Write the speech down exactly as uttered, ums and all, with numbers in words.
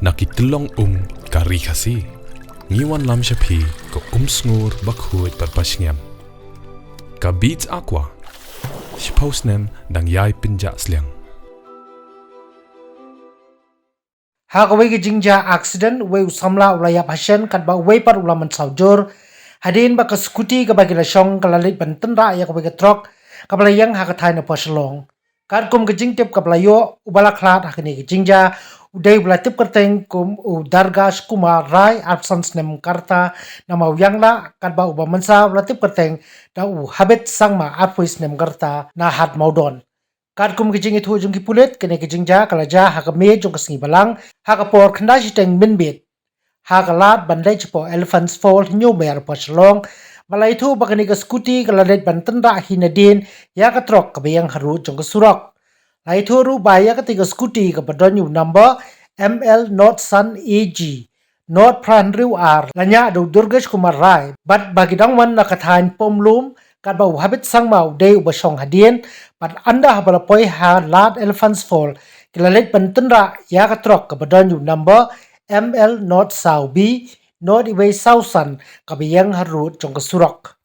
Na ki tyllong um ka ri Khasi, ngi wanlam sha phi ka um sngur ba khuid bad ba sngem. Ka Beats Aqua, shiphew snem dang ïai pynjah sliang. Ha kawei ka jingjia accident, uwei u samla u la ïap hashen katba uwei pat u la mynsaw jur. Hadien ba ka scooty kaba ki la shong ka la leit ban tynrah ïa kawei ka trok kaba la ïeng ha ka thaiñ na Pashillong. Katkum ka jingtip kaba la ïoh, uba la khlad ha kane ka jingjia u dei uba la tip kyrteng kum u Dargash Kumar Rai, arphew san snem ka rta, na Mawïanglah, katba uba mynsaw u la tip kyrteng da u Habit Sangma, arphew snem ka rta, na Hat Mawdon. Katkum ka jingithuh jong ki pulit, kane ka jingjia ka la jia ha ka miet jong ka sngi Balang, ha ka por khyndai shiteng mynmiet, ha ka lad ban leit shapoh Elephants Fall, Hynñiewmer, Pashillong. Ba la ithuh ba kane ka scooty ka la leit ban tynrah hi nadien ïa ka trok kaba ïeng harud jong ka surok. La ithuh ruh ba ïa kata ka scooty kaba don ïa u number M L not san A G not phra hynriew ar la ñiah da u Durgesh Kumar Rai bad ba ki dang wan na ka thaiñ Pamlum, katba u Habit Sangma u dei uba shong hadien. Bad ynda haba la poi ha lad Elephants Fall, ki la leit ban tynrah ïa ka trok kaba don ïa u number M L not saw B not iwei saw san kaba ïeng harud jong ka surok.